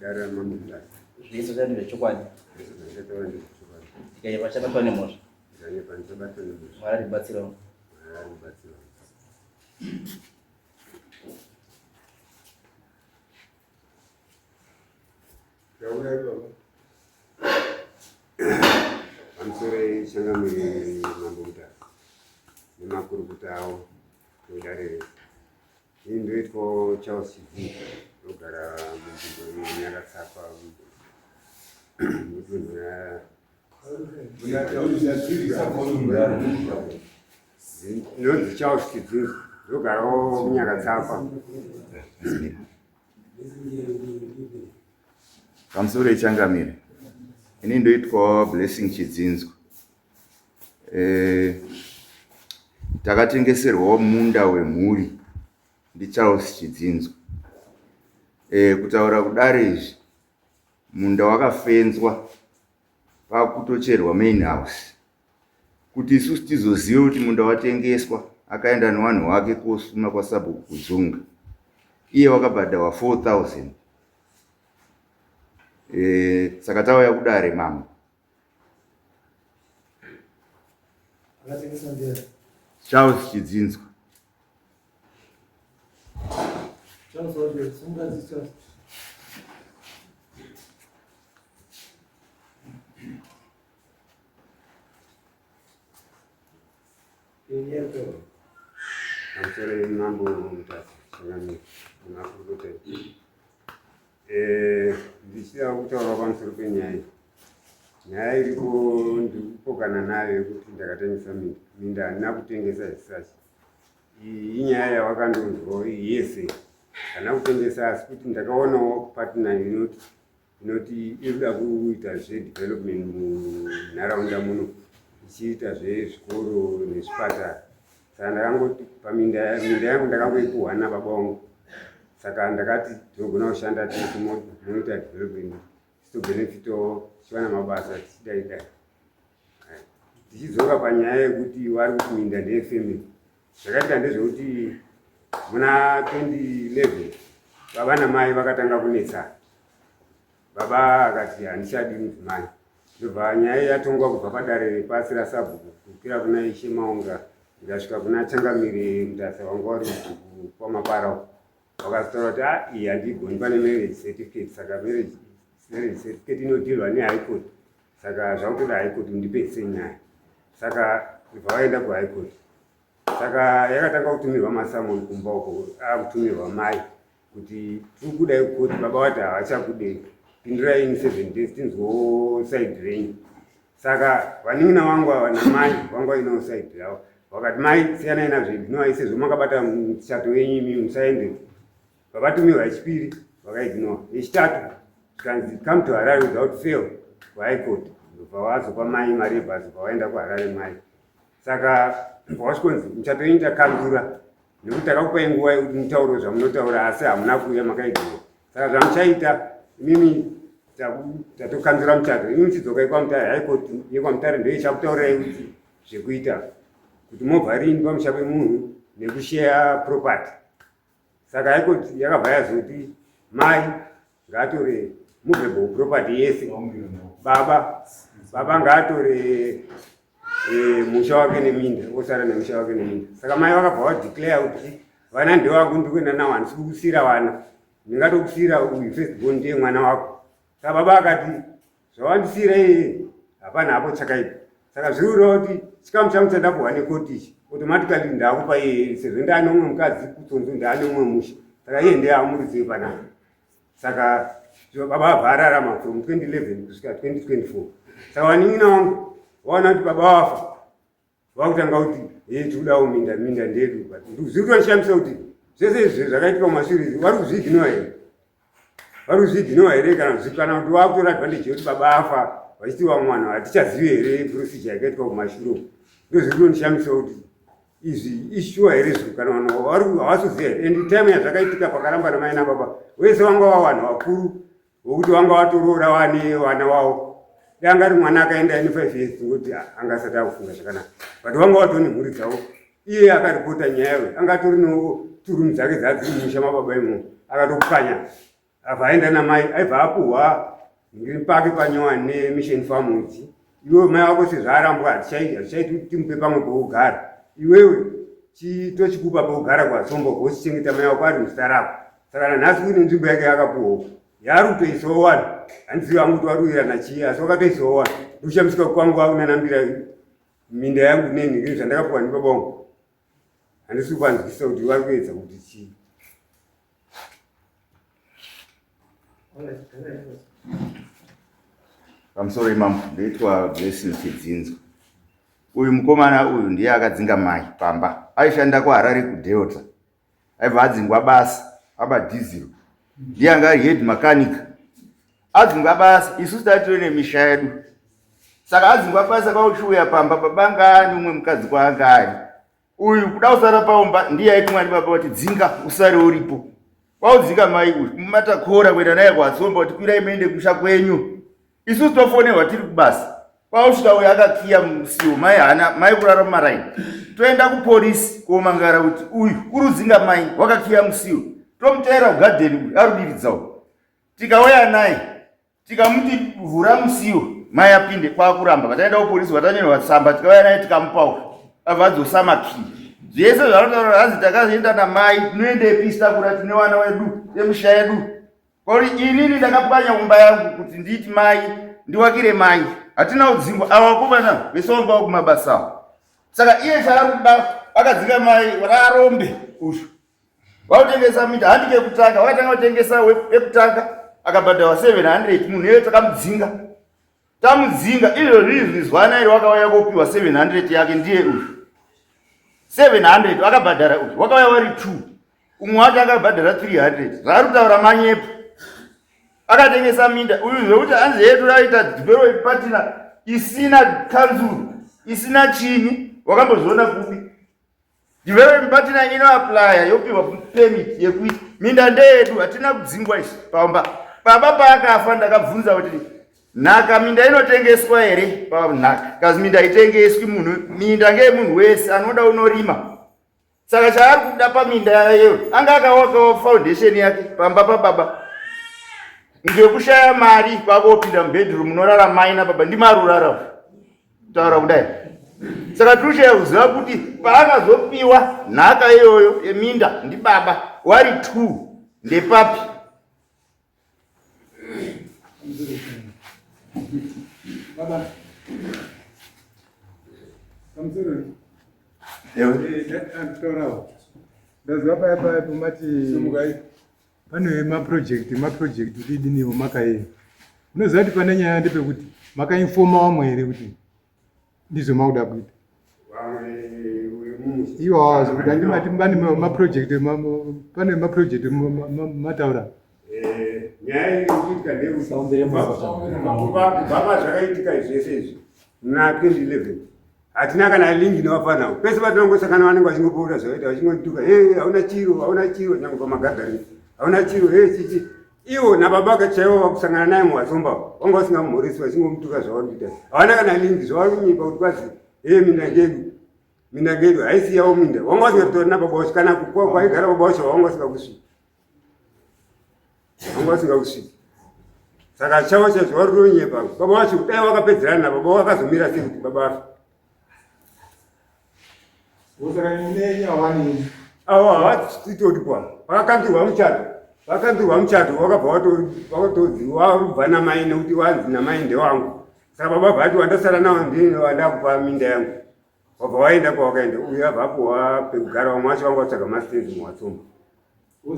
Dare raMambo Mutasa. Zvese zvati zvechokwadi. Zvese zvandataura ndezvechokwadi. Ndikanyepa chabatwa nemhosva. Ndikanyepa ndichabatwa nemhosva. Mwari aribatsirawo. Mwari aribatsirawo. Pamusoro changamire Mambo Mutasa nemakurukota avo nedare rese. Ini ndoitwa Charles Chidzii, ndogara munzvimbo yeNyakatsapa mudunhu Ndinonzi Charles Chidzii, ndogarawo muNyakatsapa. Pamusoro yechangamire, ini ndoitwawo Blessing Chidzinzwa. Eh, takatengeserwawo munda wemhuri ndiCharles Chidzinzwa. Eh, kutaura kudare izvi, munda wakafenzwa pakutocherwa main house. Kuti isusu tizozive kuti munda watengeswa, akaenda newanhu wake kosuma kwasabhuku kuZunga. Iye wakabhadharwa 4000. Eh, saka tauya kudare mambo. Charles Chidzinzwa. Charles wacho, simukadzi Charles. Pamusoro mambo Mutasa changamire nemakurukota eh, ndichida kutaura pamusoro penyaya iyi. Nyaya iripo ndikupokana nayo yekuti ndakatengesa minda, minda handina kutengesa as such. Iyi inyaya yawakandonzwawo yese, handina kutengesa asi kuti ndakaonawo partner inoti inoti iri kuda kuita zvedevelopment munharaunda muno ichiita zvezvikoro nezvipatara saka ndakangoti paminda minda yangu ndakangoipuhwa nababa vangu saka ndakati tinogona kushanda tese moita development tichitobenefitawo tichiwana mabasa tichidai dai tichidzoka panyaya yekuti vari kuti minda ndeyefamily zvakaitika ndezvekuti muna 2011 baba namai vakatanga kunetsana baba akati handichadi mudzimai ndobva nyaya yatongwa kubva padare repasi rasabhuku kukwira kuna ishe maunga ikasvika kuna changamire mutasa wanga wari kwamapara uko vakazotaura kuti ah iyi handiigoni pane marriage certificate saka marriage certificate inodhilwa nehigh court saka zvakutoda high court ndipedzise nyaya saka ndibva vaenda kuhigh court saka yakatanga kutumirwa masamoni kumba uko akutumirwa mai kuti tiri kudai kukoti baba vati havachakudei pindurai in seven days tinzwewo side renyu saka vanin'ina vangu ava namai vanga vainawo side ravo vakati mai siyanai nazvo ignorai sezvo makabata muchato wenyu imi musaende Vavatumirwa yechipiri vakaignore. Yechitatu zvikanzi come to Harare without fail kuHigh Court. Ndobva vazopa mai mari yebhazi bva vaenda kuHarare mai. Saka bva wasvikonzi muchato wenyu takanzura nekuti takakupai nguva yekuti mutaure zvamunotaura asi hamuna kuuya makaignore. Saka zvamuchaita imimi tatokanzura muchato imi muchidzokai kwaMutare High Court yekwaMutare ndoichakutaurirai kuti zvekuita kuti mobva rini pamusha pemunhu nekusheya property. Saka High Court yakabva yazoti mai ngaatore movable property yese, baba baba ngaatore e, musha wake neminda, osara nemusha wake neminda. Saka mai vakabva vadeclare kuti vana ndewangu, ndikuenda nawo, handisi kukusira vana, ndingatokusira uyu first born ndiye mwana wako. Saka baba akati zvawandisiira iyeye hapana hapo chakaipa saka zviri kureva kuti chikamu changu chandapuhwa nekoti ichi automatically ndakupa iyeye sezvo ndaane umwe mukadzi kutsonzo ndaane umwe musha saka iye ndiye amuridzi wepanapa saka baba vabva ararama from 2011 kusvika 2024 saka vanin'ina vangu vaona kuti baba vafa vakutanga kuti hee tikudawo minda minda ndedu but zviri kutondishamisa kuti zvese izvi zvakaitika mumashure izvi vari kuzviiginowa here vari kuzviiginowa here kana kana kuti vakutora advantage yekuti baba afa vachiti vamwe vanhu hatichazivi here procedure yakaitwa kumashure uku ndo zviri kutondishamisa kuti izvi ishuwa here zviri kana vanhu havasi kuziva here and time yazvakaitika pakaramba namai nababa vese vanga vava vanhu vakuru vokuti vanga vatoroora vane vana vavo dai anga ari mwana akaenda ine five years ngokuti anga asati akufunga zvakanaka but vanga vatone mhuri dzavo iye akaripota nyaya yo anga atori noturumu dzake dzadziri mumusha mababa imomo akatopwanya Abva aenda namai aibva apuhwa ngiri pake panyowani nemission farm idzi. Iwewe mai wako sezvaarambwa hatichaiti hatichaiti kuti timupe pamwe pekugara. Iwewe tochikupa pekugara kwatsomba uko wochichengeta mai wako ari muzita rako. Saka nanhasi uine nzvimbo yake yaakapuhwa uko. Yaari kutoisawo wani. Handizivi hangu kuti waruwirana chii asi wakatoisawo wani. Ndikushamisika kwangu akunanambira minda yangu neni zvandakapuwa ndibaba wangu. Handisi kupanzwisisa kuti vari kuedza kuti chii. Pamusoro imambo, ndoitwa Blessing Chidzinzwa. Uyu mukomana uyu ndiye akadzinga mai pamba. Aishanda kuHarare kuDelta. Aibva adzingwa basa, aba diesel. Ndiye anga ari head mechanic. Adzingwa basa, isusu taitori nemisha yedu. Saka adzingwa basa kwakuchiuya pamba, baba anga ani umwe mukadzi kwaanga ari. Uyu kuda kusara paumba ndiye aitumwa ndibaba kuti dzinga usare uripo. Kwaudzinga mai uyu kumumata kora kuenda naye kwatsomba kuti kwirai muende kusha kwenyu. Isusu tofonerwa tiri kubasa. Kwausvika uyu akakiya musiwo mai haana mai kurara mumaraini. Toenda kupolisi komangara kuti uyu urudzinga mai wakakiya musiwo. Tomuteera kugadheni uyu arudiridza uyu. Tikauya naye tikamuti vhura musiwo mai apinde kwakuramba vataenda kupolisi vatanyorwa tsamba tikauya naye tikamupawo abva adzosa makii zvese zvanotaura hanzi takazoenda namai tinoendepi takura tine wana wedu temusha yedu kori inini ndakapwanya kumba yangu kuti nditi mai ndiwakire mai hatina kudzingwa ava vakomana vese vanga vakumabasa awo saka iye chaari kuda akadzinga mai raarombe uyu Wakutengesa mita handi kekutanga, wakatanga kutengesa wekutanga akabhadharwa 700 munhu iye takamudzinga. Tamudzinga izvozvi izvi zwana iri wakauya kopiwa 700 yake ndiye uyu. 700 akabhadhara uyu, wakauya wari 2. Umwe wacho akabhadhara 300. Zvaari kutaura manyepo. Akatengesa minda uyu zvekuti hanzi yedu raita development partner isina kanzuru, isina chini, wakambozviona kupi? Development partner inoaplya yopiwa permit yekuita minda ndeyedu, hatina kudzingwa isu pamba. Baba paakafa ndakabvunza kuti nhaka minda inotengeswa here panhaka, kazi minda itengeswi munhu, minda ngeyemunhu wese anoda unorima. Saka chaari kuda paminda yayo anga akawakawo foundation yake pamba pababa ngekushaya mari kwakopinda mubedroom munorara mai nababa ndimarurara kutaura kudai saka tiri kushaya kuziva kuti paakazopiwa nhaka iyoyo yeminda ndibaba wari two ndepapi Baba. Pamusoro. Taurawo. Ndaziva paya paya pomati pane maproject maproject tidiniwo makaye. Unoziva kuti pane nyaya ndepekuti makainfoma vamwe here kuti ndizvo makuda kuita. Iwa zvekuti andimati pane maproject pane maproject mataura. Eh, nyaya iri kuitika ndeyekuti kubva pazvakaitika zvese izvi muna 2011 hatina kana link nevafana avo pese patinongosangana vanenge vachingopota zvavaita vachingondituka e hauna chiro hauna chiro nyange pamagathering hauna chiro e chichi ivo nababa chaivo vakusangana naye muwatsomba vanga vasingamumhoresi vachingomutuka zvavari kuita havana kana link zvavari kunyepa kuti kwazi e minda ngedu minda ngedu haisi yavo minda vanga vasingatori nababa vacho kana kwaigara baba vacho vanga vasingakusviki vanga vasingakusviki saka chavo chacho vari kutonyepa baba vacho kudai vakapedzerana nababa vakazomira sei kuti baba vafe avo havatitori kwa vakakanzurwa muchato vakanzurwa muchato vakabva vakatodzi warubva namai nekuti wanzi namai ndewangu saka baba vati wandasara nawo ndini wandakupa minda yangu wabva waenda kwawakaenda uyu abva apuwa pekugara vamwe vacho vanga vatsvaga mastenzi muwatsomba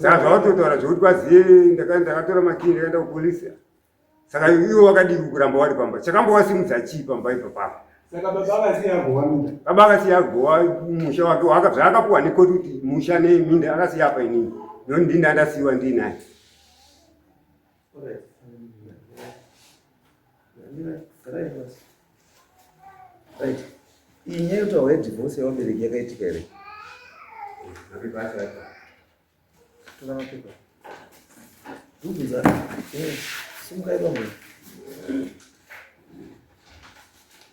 saka zvawatotaura zvekuti kwaziye ndakatora makii ndakaenda kupolisi saka iwo wakadii kuramba wari pamba chakambowasimudza chii pamba ipapapo saka baba akasiya agowa minda baba akasiya agowa musha wake zvaakapuwa nekoti kuti musha neminda akasiya apa inini noni ndini andasiyiwa ndiinaye Right. Iyi nyaya yotaurwa yedivorce yevabereki yakaitika here? Mapepa acho acho. Tora mapepa. Ndikubvunza. Eh, simukai bambo.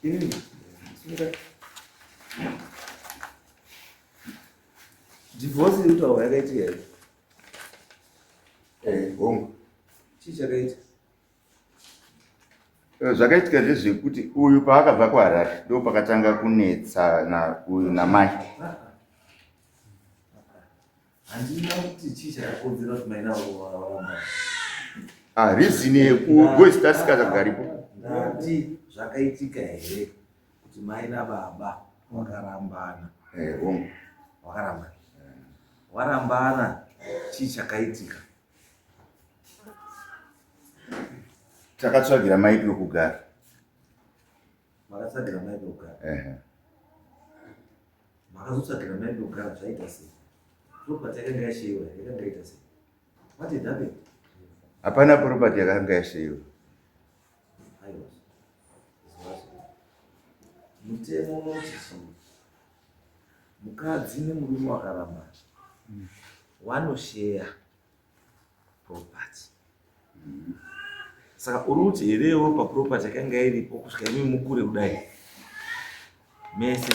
Inini, simukai. Divorce iri kutaurwa yakaitika here? Eh, hongu. Zvakaitika ndezvekuti uyu paakabva kuHarare ndo pakatanga kunetsana uyu namai. Handina kuti chii chakakonzera kuti mai navo varamba. Ah, reason yekugozi tasikagaripo. Ndati zvakaitika here kuti mai nababa vakarambana? Eh, hongu. Vakarambana. Warambana chii chakaitika? Takatsvagira mai pekugara. Makatsvagira mai pekugara? Ehe. Makazotsvagira mai pekugara zvaita sei? Property yakanga yasheyiwa yakanga yaita sei? What had happened? Hapana property yakanga yasheyiwa. Aiwa. Mutemo unoti chii? Mukadzi nemurume wakarambana wanosheya property. Saka uri kuti herewo paproperty yakanga iripo kusvika imi mukure kudai mese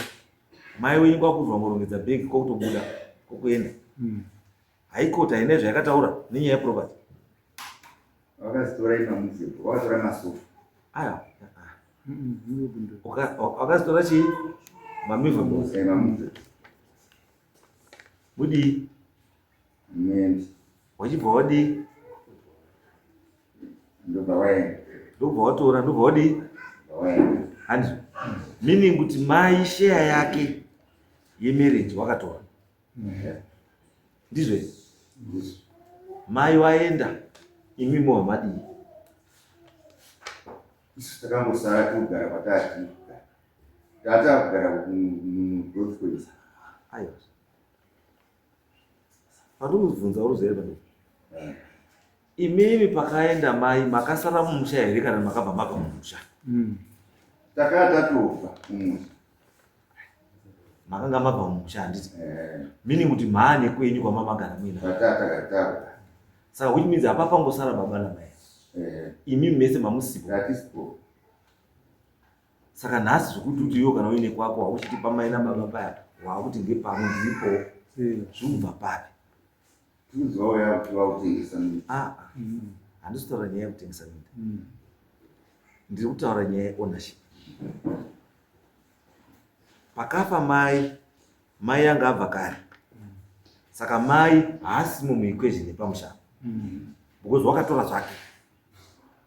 mai wenyu kwakubva ngorongedza bhegi kwakutobuda kwakuenda haikoti haina zvayakataura nenyaya yeproperty. Vakazitora imamuzepo, vakatora masofa. Aya. Wakazitora chii? Mamovables. Mamovables. Mudii? Muendi. Wachibva wadii? Ndobva waenda. Ndobva watora, ndobva wadii? Waenda. Handizvo. Meaning kuti mai share yake yemarriage wakatora. Ndizvo here? Ndizvo. Mai waenda, imi mova madii? Isu takangosara togara kwatati. Tata kugara kugrowth point. Aiwa. Pandikubvunza uri here pano? Imimi pakaenda mai makasara mumusha here kana makabva mabva mumusha? Takanga tatofa mumusha. Makanga mabva mumusha handiti? Meaning kuti mhaane kwenyu kwamamagara muina. Tatata. Saka which means apa pangosara baba namai. Imi mese mamusipo. Tatisipo. Saka nhasi zvekuti uti iwe kana uine kwako wakuchiti pamai nababa paya wakuti ngepamwe ndiripo zvikubva papi? Tuzouya kuti vakutengesa minda. Ah, ah. Handisi kutaura nyaya yekutengesa minda. Ndiri kutaura nyaya yeownership. Pakafa mai, mai anga abva kare. Saka mai haasimo muequation yepamusha. Because wakatora zvake.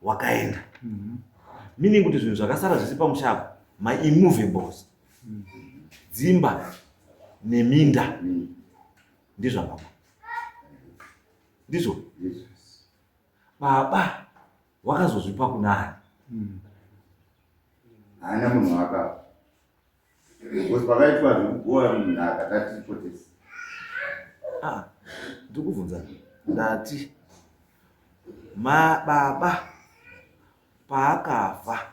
Wakaenda. Meaning kuti zvinhu zvakasara zvese pamusha apa, maimmovables. Dzimba neminda. Ndizvo baba. Ndizvo? Baba wakazozvipa kuna ani? Haana munhu akapa. Because pakaitwa zvekugowa nhaka tatiripo tese. Ah, ndikubvunza ndati ma baba paakafa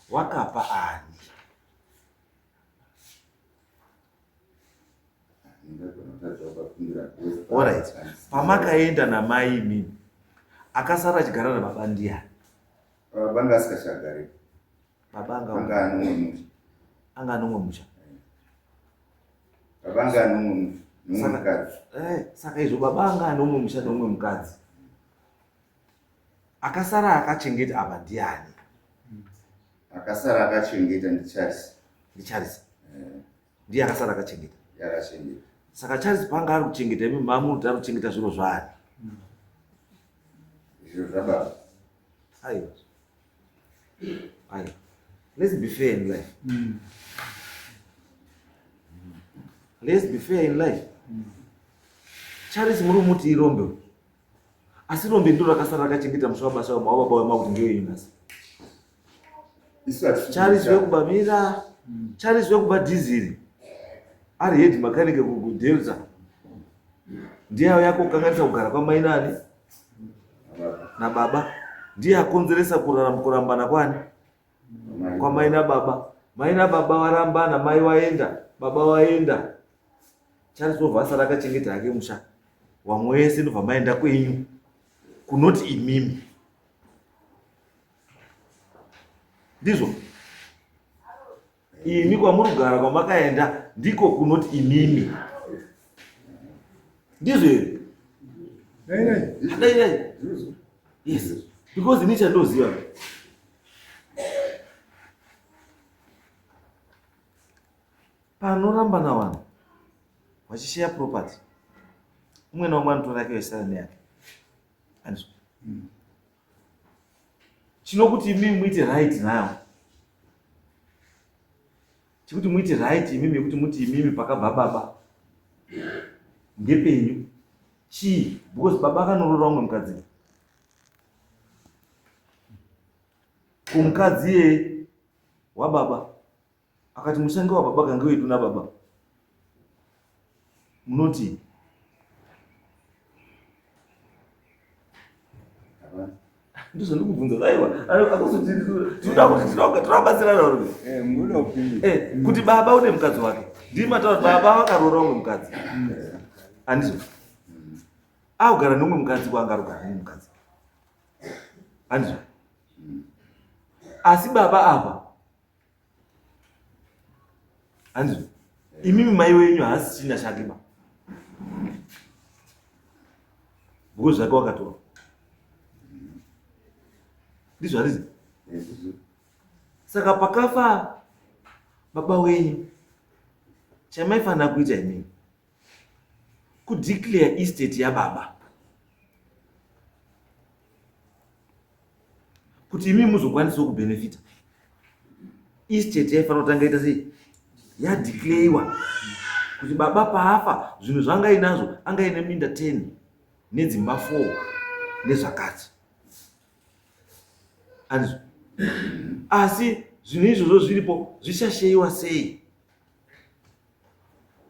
wakapa ani? Alright. Pamakaenda namai imimi akasara achigara nababa ndiani? Baba anga asikachagari. Baba anga Anga anomwe musha. Anga anomwe musha. Baba anga anomwe musha. Nomwe mukadzi. Saka izvo baba anga anomwe musha nomwe mukadzi. Akasara akachengeta apa ndiani? Akasara akachengeta ndiCharles. NdiCharles. Ndiye akasara akachengeta. Yakachengeta. Saka Charles panga ari kuchengeta imi mamuti ari kuchengeta zviro zvaani? Zviro zvababa. Aiwa. Aiwa. Let's be fair in life. Let's be fair in life. Charles muri kumuti irombe. Asi rombe ndiro rakasara rakachengeta musha wabasa wababa wemakuti ngewenyu nhasi. Charles wekuba mira. Charles wekuba dhiziri. Ari head mechanic kuDelta. Ndiye auya kukanganisa kugara kwamai nani? Nababa. Ndiye akonzeresa kurambana kwani? Kwamai nababa. Mai nababa varambana, mai waenda, baba waenda. Charles wobva asara akachengeta hake musha. Wamwe wese ndobva maenda kwenyu. Kunoti imimi. Ndizvo? Imi kwamuri kugara kwamakaenda ndiko kunoti imimi. Ndizvo here? Dai dai. Yes. Because ini chandoziva panorambana vanhu vachisheya property umwe naumwe anotora yake yoisara neyake andizvo chinokuti imimi muite right nayo chekuti muite right imimi yekuti muti imimi pakabva baba ngepenyu chii because baba akanorora umwe mukadzi kumukadzi iyeye wababa akati mushange wababa kange wedu nababa munoti ndizvo ndikubvunza aiwa tinoda kuti tinobatsirana eh, eh, kuti baba une mukadzi wake ndii mataura baba vakaroora umwe mukadzi handizvo akugara neumwe mukadzi kwaanga arikugara neumwe mukadzi handizvo asi baba apa handizvo imimi mai wenyu haasi china chake ba because zvake wakatora ndizvo harizi saka pakafa baba wenyu chamaifanira kuita imimi kudeclare estate yababa kuti imi muzokwanisawo kubenefita estate yaifanira kutanga ita sei yadeclarewa kuti baba paafa zvinhu zvanga inazvo anga ine minda 10 nedzimba 4 nezvakati andizvo asi zvinhu izvozvo zviripo zvichasheyiwa sei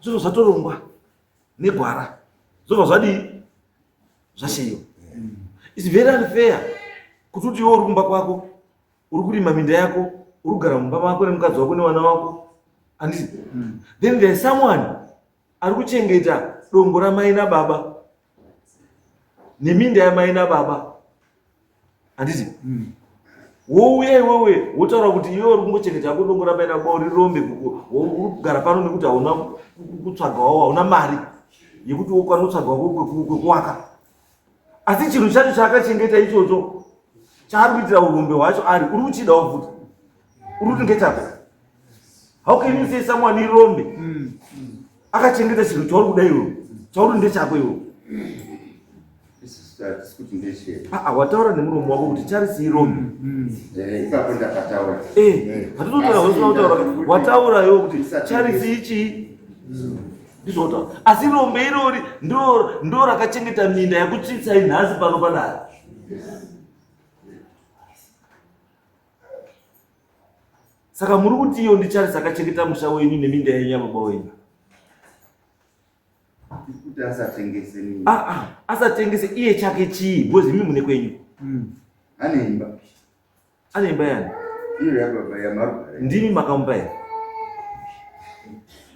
zvobva zvatorongwa negwara zvobva zvadii zvasheyiwa its very unfair kuti uti iwe uri kumba kwako uri kurima minda yako uri kugara mumba mako nemukadzi wako nevana wako handiti then there is someone ari kuchengeta dombo ramai nababa neminda yamai nababa handiti mm. wouya iwewe wotaura kuti iwe uri kungochengeta hako dongo ramai nababa uri rombe uri kugara pano nekuti hauna kutsvagawo hauna mari yekuti wokwana kutsvagawo kwekuwaka asi chinhu chacho chaakachengeta ichocho chaari kuitira urombe hwacho ari uri kuchidawo futi uri kuti ngechako how can you say someone irombe mm. akachengeta chinhu chauri kuda iwe chauri ndechako iwe ah, ah, wataura nemuromo wako kuti charisi irombe mm, mm. eh, eh, hatitotaura usina kutaura wataura iwe kuti charisi ichii ndizvo wataura asi rombe irori ndo rakachengeta minda yakutsvitsai nhasi pano padare Saka muri kuti iyo ndiCharles akachengeta musha wenyu neminda yenyu yababa wenyu? Kuti asatengese minda. Ah, ah, asatengese iye chake chii because imi mune kwenyu. Mm. Ane imba. Ane imba yani? Iyo yababa yamarugare. Ndimi makamupa here?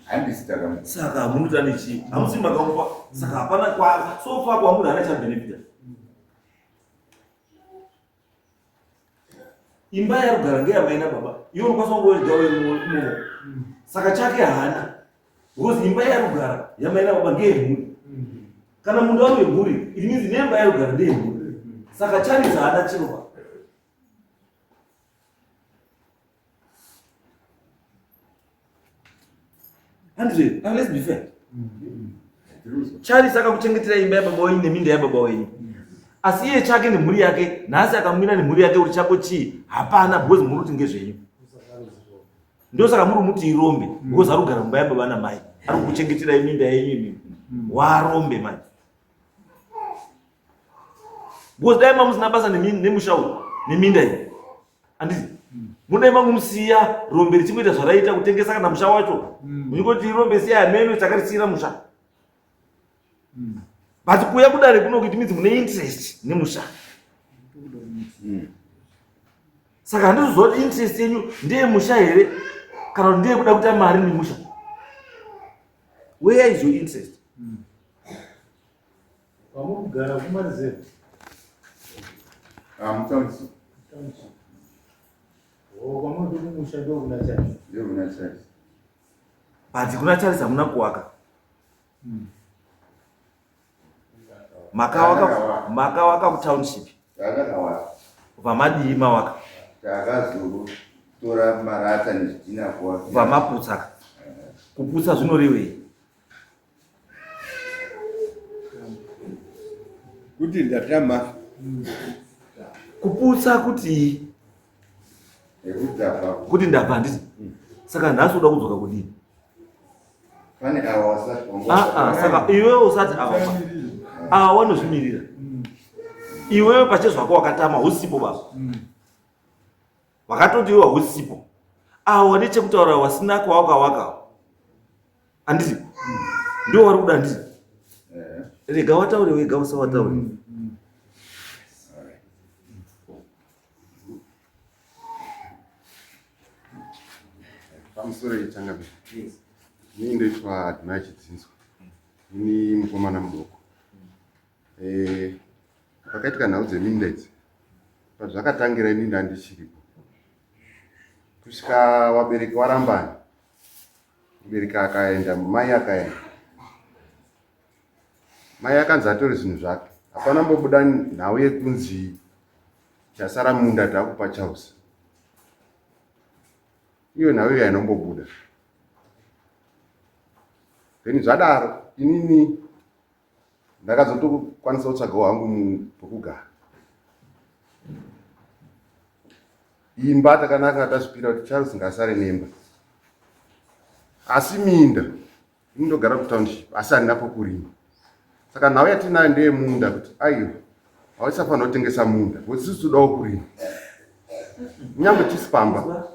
Handisi takamupa. Saka hamuti ane chii? Hamusi makamupa. Saka hapana kwa so far kwamuri haana chabenefita. Imba yarugara ngeyamai nababa iwe unokwanisa kungoedya imomo saka chake haana because imba yarugara yamai nababa ngeyemhuri kana munda wari wemhuri it means nemba yarugara ndeyemhuri saka charisi haana chiro pa Andrew, now let's be fair. Charles akakuchengetera imba yababa wenyu neminda yababa wenyu. Asi iye chake nemhuri yake, nhasi akamira nemhuri yake kuti chako chii? Hapana because muri kuti ngezvenyu. Ndosaka muri muti irombe because ari kugara mumba yababa namai. Ari kukuchengeterai minda yenyu imi. Warombe manje. Because dai mamusina basa nemusha uyu neminda iyi. Handiti? Mudai mangumusiya rombe richingoita zvaraita kutengesa kana musha wacho. Muchingoti rombe siya hameno takarisiira musha. But kuuya kudare kuno it means mune interest nemusha. Saka handizoziva kuti interest yenyu ndeyemusha here kana kuti ndeyekuda kuita mari nemusha. Where is your interest? Kwamuri kugara kumarizevha? Ah, mutownship. Township. Oh, kwamuri kumusha ndokuna Charles. Ndokuna Charles. But kuna Charles hamuna kuwaka. Makawaka makawaka kutownship. Takakawaka. Vamadii mawaka? Takazotora marata nezvidhina kuwakira. Vamaputsa. Kuputsa zvinorevei? Kuti ndatama. Kuputsa kuti kuti ndabva handiti saka nhasi uda kudzoka kudii? Pane ava wasati ah, ah, saka iwewe usati ava ava wanozvimirira iwewe pachezvako wakatama husipo baba wakatoti iwe hausipo ava wane chekutaura wasina kwawakawaka handiti ndiwo wari kuda handiti eh. rega wataure wega usawataure mm, mm. Pamusoro yechangamire. Yes. Ini ndoitwa Admire Chidzinzwa. Ini mukomana mudoko. Eh, pakaitika nhau dzeminda idzi. Pazvakatangira ini ndandichiripo. Kusvika wabereki warambana. Mubereki akaenda, mai akaenda. Mai akanzi atore zvinhu zvake. Hapana mbobuda nhau yekunzi chasara munda takupa Charles. Iyo nhau iyo inombobuda. Then zvadaro inini ndakazotokwanisa kutsvagawo hangu pekugara. Imba takanaka tazvipira kuti Charles ngasare nemba. Asi minda Ini ndogara kutownship asi handina pokurima. Saka nhau yatinayo ndeyemunda kuti aiwa hauchafanira kutengesa munda because isusu todawo kurima. Nyangwe tisi pamba.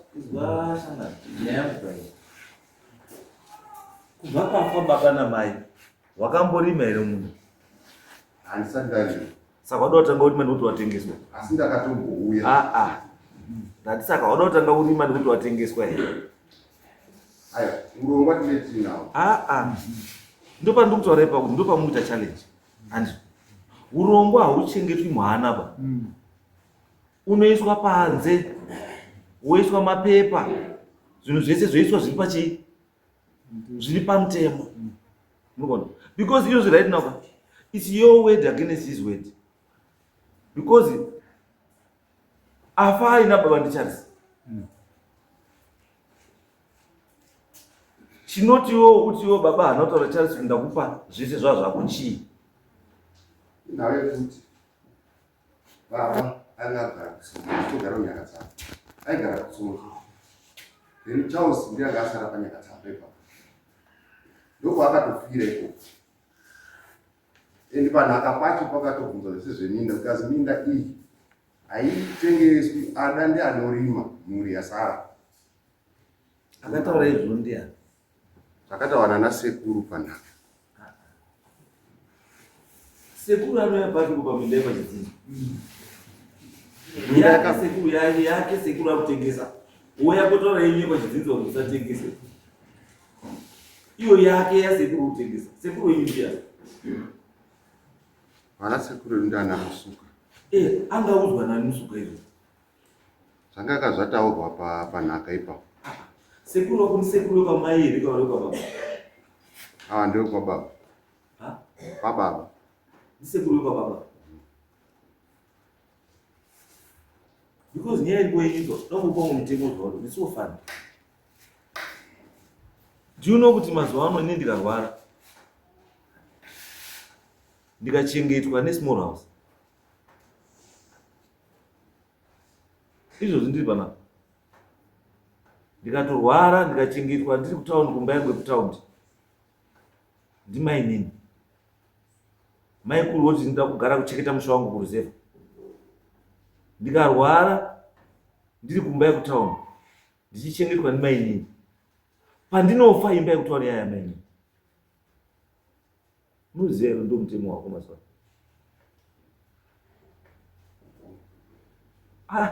Kubva pafa baba namai wakamborima here munda? Handisati ndarima. Saka wada kutanga urima nekuti watengeswa? Asi ndakatombouya. Ah ah. Ndati saka wada kutanga urima nekuti watengeswa here? Aiwa, urongwa tine tinawo. Ah ah. Ndopandiri kutaura ipapo kuti ndopamukuita challenge. Handizvo. Urongwa hauchengetwi muhana ba. Unoiswa panze. Woiswa mapepa. Zvinhu zvese zvoiswa zviri pachii? Zviri pamutemo. Munoona? Because izvozvi right now it's your word against his word. Because afa aina baba ndiCharles. Chinoti iwewo kuti iwewo baba haana kutaura Charles kuti ndakupa zvese zvava zvako chii? Nhau yekuti baba anga agara kutsonzo, togara kuNyakatsanga. Aigara kutsonzo. Then Charles ndiye anga asara paNyakatsanga ipapo. Ndokwaakatofira ikoko. And panhaka pacho pakatobvunzwa zvese zveminda because minda iyi haitengeswi ada ndianorima mhuri yasara. Akataura izvo ndiani? Zvakataura nana sekuru panhaka. Sekuru anouya papi kupa minda yepachidzidzo? Yake sekuru yake yake sekuru akutengesa. Ouya kotaura yenyu yepachidzidzo kuti usatengese. Iyo yake yasekuru kutengesa. Sekuru wenyu ndiani? Vana sekuru vedu ndiana Musuka. Eh, angaudzwa nani Musuka izvo? Zvanga akazvataurwa pa panhaka ipapo. Sekuru wako ndisekuru wekwamai here kana wekwababa? Ah, ndewekwababa. Ha? Kwababa. Ndisekuru wekwababa. Because nyaya iri kuenyudzwa, dongopa mutemo zvaro, it's so funny. Do you know kuti mazuva ano ini ndikarwara ndikachengetwa nesmall house izvozvi ndiri panapa ndikatorwara ndikachengetwa ndiri kutaundi kumba yangu yekutaundi ndimainini maikuru voti ndinoda kugara kucheketa musha wangu kuruzevha ndikarwara ndiri kumba yekutaundi ndichichengetwa ndimainini pandinofa imba yekutaundi yaya mainini Munoziva here ndo mutemo wako mazuva ah,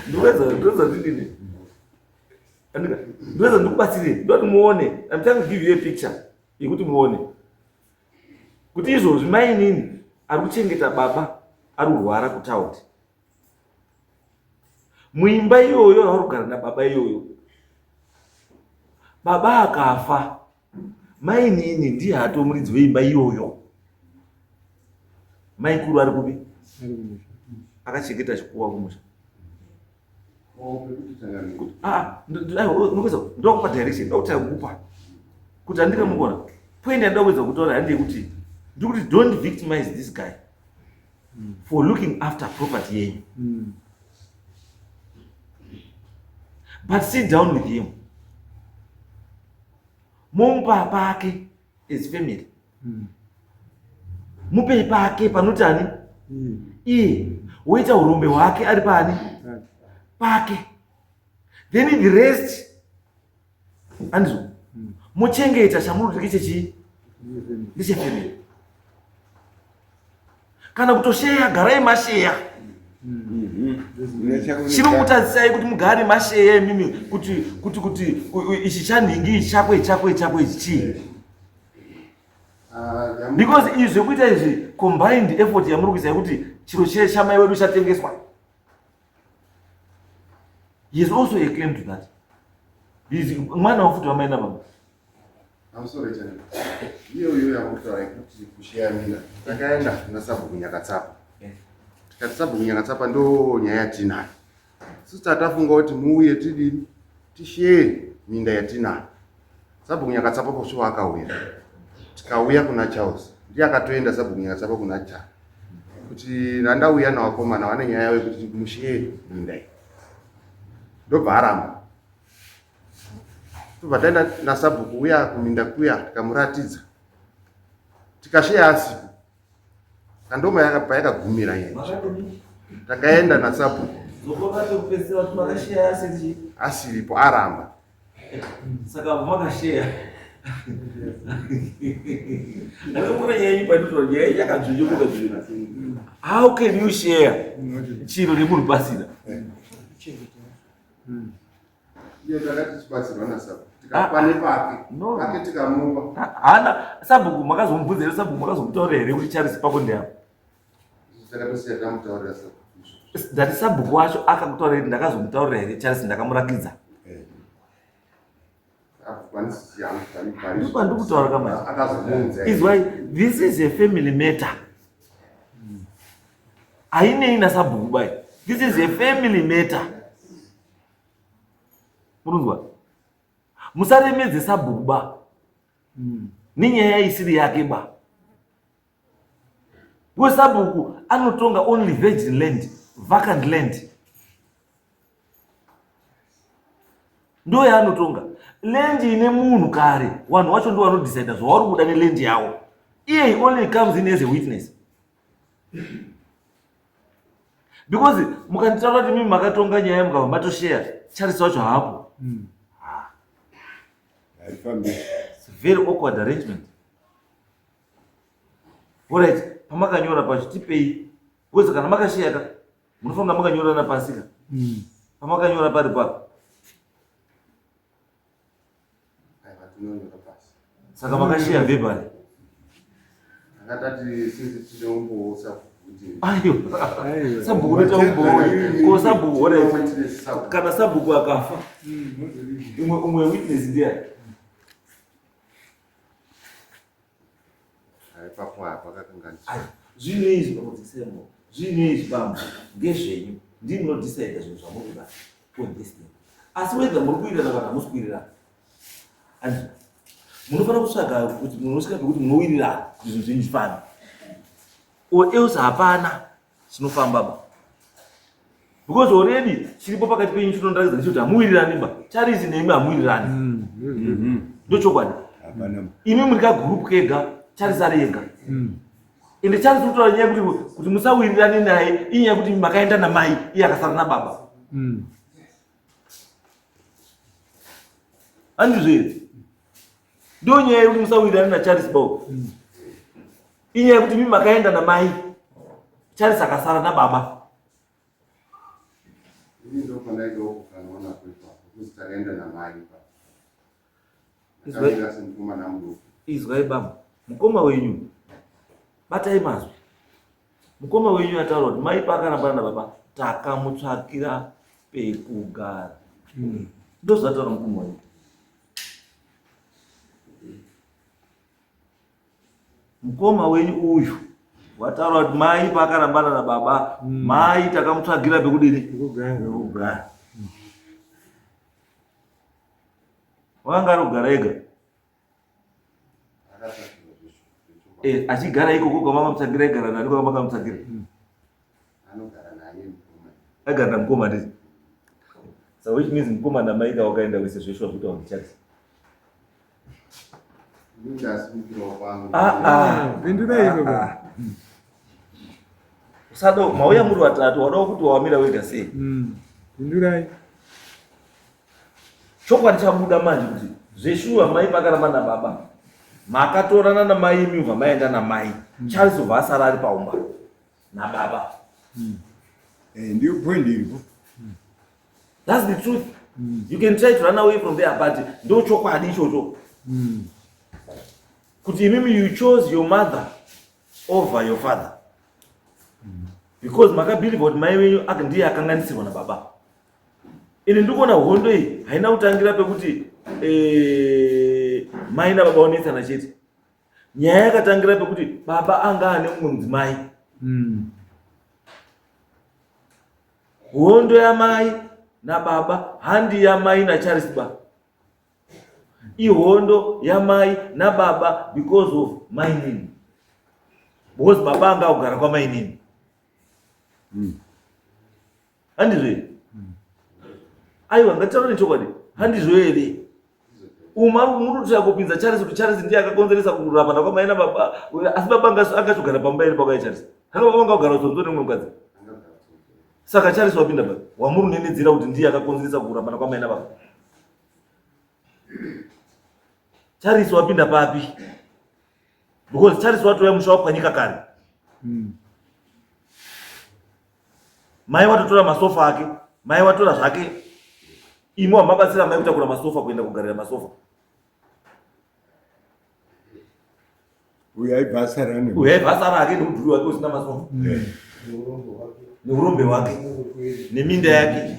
ndikuedza ndidini ndikuedza ndikubatsire ndoti muone I'm trying to give you a picture yekuti muone kuti izvozvi mainini ari kuchengeta baba ari kurwara kutaundi muimba iyoyo yauri kugara nababa iyoyo baba akafa Mainini ndiye hato muridzi weimba iyoyo. Maikuru ari kupi? Akachengeta chikuwa kumusha. Ah, ndokupa direction, ndokutaya kukupa. Kuti handika mukona. Point yandoda kuedza kutaura handei kuti ndikuti don't victimize this guy for looking after property yenyu. But sit down with him. Momupa pake as family. Mupei pake panoti ani? Iye. Woita urombe hwake ari paani? Pake. Then the rest andizvo mochengeta chamuri kuti chechii ndechefamily. Kana kutosheya garai masheya. Chinokutadzisai kuti mugare masheya imimi kuti kuti kuti ichi chanhingi ichi chako ichi chako ichi chako ichi chii? Because izvi zvekuita izvi combined effort yamuri kuisa yekuti chiro chamai wedu chatengeswa. He is also a claim to that. He is mwana wafuti wamai nababa. I'm sorry, Chana. Iyo iyo yakutaura yekuti kusheya minda. Takaenda kuna sabhuku Nyakatsapa. Tikati sabhuku Nyakatsapa ndo nyaya yatinayo. Sisi tatafunga kuti muuye tidini tisheye minda yatinayo. Sabhuku Nyakatsapa posvo akauya. Tikauya kuna Charles. Ndiye akatoenda sabhuku Nyakatsapa kuna Charles. Kuti ndandauya navakomana vane nyaya yekuti musheye minda iyi. Ndobva aramba. Tobva taenda nasabhuku uya kuminda kuya tikamuratidza. Tikasheya asipo. Kandoma payakagumira nyaya. Takaenda nasabhuku. Asiripo aramba. Saka makasheya. Ndakakura nyaya yenyu pandinotaura nyaya yenyu yakadzvinyokoka zvino. How can you share chiro nemunhu pasina? Iye takati tichibatsirwa nasabhuku. Tikapa nepake. Pake tikamupa. Hana sabhuku makazomubvunza here sabhuku makazomutaurira here kuti Charles pako ndeapa? Takatosiya tamutaurira sabhuku. Ndati sabhuku wacho akakutaurira kuti ndakazomutaurira here Charles ndakamurakidza. Ndopandiri kutaura kamanje. Izwai, this is a family matter. Hainei nasabhuku bai. This is a family matter. Murunzwa? Musaremedze sabhuku ba. Nenyaya isiri yake ba. Because sabhuku anotonga only virgin land, vacant land. Ndo yaanotonga. Land ine munhu kare, vanhu vacho ndo vanodecide zvavari kuda neland yavo. Iye he only comes in as a witness. Because mukanditaura kuti mimi makatonga nyaya mukabva matoshare, Charles wacho haapo. It's a very awkward arrangement. Alright, pamakanyora pacho tipei. Because kana makashare ka, munofanira makanyorana pasi ka. Pamakanyora pari papo. Saka makashare verbally. Akatati sisi tine umbowo sabhuku. Ayo. Sabhuku unoita umbowo. Ko sabhuku alright. Kana sabhuku akafa. Umwe witness ndiani? Ipapo apa pakakanganiswa. Zvinhu izvi pakudzisemo. Zvinhu izvi bambo ngezvenyu. Ndini ndinodecide zvinhu zvamuri kuda on this thing. Asi whether muri kuwirirana kana hamusi kuwirirana. And munofanira kutsvaga kuti munosvika pekuti munowirirana kuti zvinhu zvenyu zvifambe. Or else hapana chinofamba ba. Because already chiripo pakati penyu chinondiratidza ndechekuti hamuwirirani ba. Charles nemi hamuwirirani. Ndochokwadi. Imi muri kagroup kega, Charles ari ega. Ende Charles uri kutaura nyaya yekuti kuti musawirirane naye inyaya yekuti makaenda namai iye akasara nababa. Handizvo here? Ndo nyaya yekuti musawirirane naCharles baba. Inyaya yekuti mimi makaenda namai, Charles akasara nababa. Ini ndopandaidawo kukanwa napo ipapo kuti takaenda namai ipapo. Ndakamira semukomana muduku. Izwai baba, mukoma wenyu batai mazwi. Mukoma wenyu ataura kuti mai paakarambana nababa takamutsvakira pekugara. Ndozvataura mukoma wenyu. Mukoma wenyu uyu Wataura kuti mai paakarambana nababa mm. Mai takamutsvagira pekudini pekugara. Wanga ari kugara ega eh, achigara ikoko kwamakamutsvagira aigara nani kwamakamutsvagira mm. Aigara namukoma nditi so which means mukoma namai ka wakaenda wese zveshuwa kuti wandichati Ah, ah. Ah, Usada mauya muri vatatu wadawo kuti wamira wega sei? Mm. Pindurai. Chokwadi chabuda manje kuti zveshuwa mai pakaramba nababa makatorana namai imi ubva maenda namai mm. Charles ubva asara ari paumba nababa mm. Eh, ndiyo point iripo. Mm. That's the truth. Mm. You can try to run away from there but ndo chokwadi ichocho. Mm. Kuti imimi you chose your mother over your father. Mm. Because makabelieve kuti mai wenyu ndiye akanganisirwa nababa. Ini ndikuona hondo iyi haina kutangira pekuti eh, mai nababa onetsana chete. Nyaya yakatangira pekuti baba anga ane mumwe mudzimai. Mm. Hondo yamai nababa handi yamai naCharles ba. Ihondo yamai nababa because of mainini. Because baba anga kugara kwamainini. Mm. Handizvo here? Mm. Aiwa ngatitaure nechokwadi. Handizvo here? Uma muri kupinza Charles kuti Charles ndiye akakonzeresa kurambana kwamai nababa asi baba angachogara pamba here pakauya Charles? Hanga baba vangagara kutsonzo nemumwe mukadzi. Saka Charles wapinda pa wamuri unenedzera kuti ndiye akakonzeresa kurambana kwamai nababa. Charles wapinda papi? Because Charles watouya musha wapwanyika kare. Mm. Mai watotora masofa ake, mai watora zvake. Imwe wamabatsira mai kutakura masofa kuenda kugarira masofa. Uyu aibva asara ne. Uyu aibva asara ake neudhuri wake usina masofa. Mm. Neurombe hwake. Neminda yake.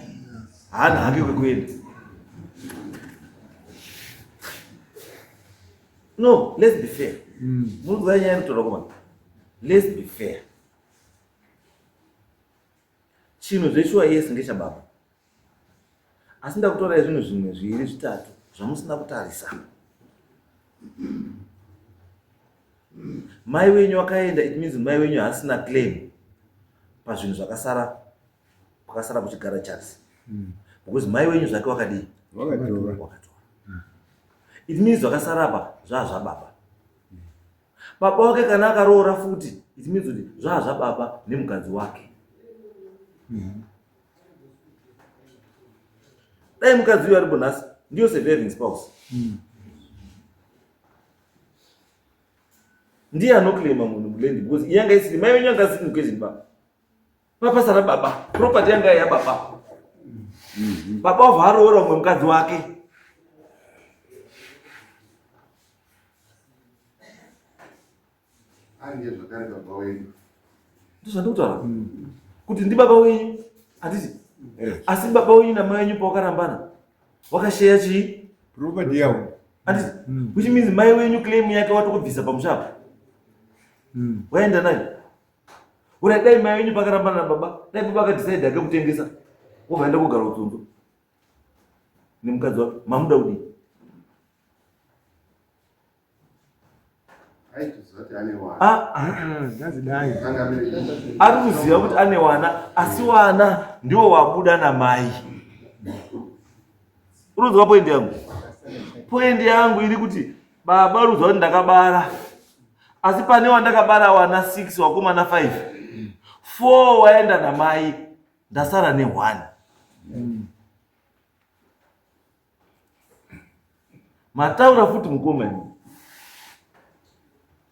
Haana hake kwekuenda. No, let's be fair. Mm. Munzwa nyaya inotaura komana. Let's be fair. Chinhu zveshuwa yes ngechababa. Asi ndakutorai zvinhu zvimwe zviviri zvitatu zvamusina kutarisa. Mai wenyu wakaenda it means mai wenyu haasina claim pazvinhu zvakasara kwakasara kuchigara Charles. Mm. Because mai wenyu zvake wakadii? Wakatora. Wakatora. Mm. It means zvakasara apa zvaa zvababa. Baba wake kana akaroora futi it means kuti zvaa zvababa nemukadzi wake. Mm. Dai mukadzi uyu aripo nhasi ndiyo surviving spouse. Mm. Ndiye anoclaima munhu muland because iye anga isiri mai wenyu anga asiri muquestion baba. Papasara baba, property yanga yababa. Mm. Baba wabva aroora umwe mukadzi wake. Ange zvakare baba wenyu. Ndozvandikutaura. Mm. Kuti ndi baba wenyu. Handiti? Eh. Asi baba wenyu namai wenyu pawakarambana wakasheya chii? Property yavo. Handiti? Mm. Which means mai wenyu claim yake watokubvisa pamusha apa. Mm. Waenda nayo. Ura dai mai wenyu pakarambana nababa, dai baba akadecide ake kutengesa. Wobva enda kugara utsonzo. Nemukadzi wake, mamuda kudii? Ah, ah. Ari kuziva kuti ane wana asi wana ndiwo wabuda namai. Unonzwa poindi yangu? Poindi yangu iri kuti baba ruziva kuti ndakabara asi pane wandakabara wana 6 wakomana 5 4 waenda namai ndasara ne1. Mataura futi mukoma imi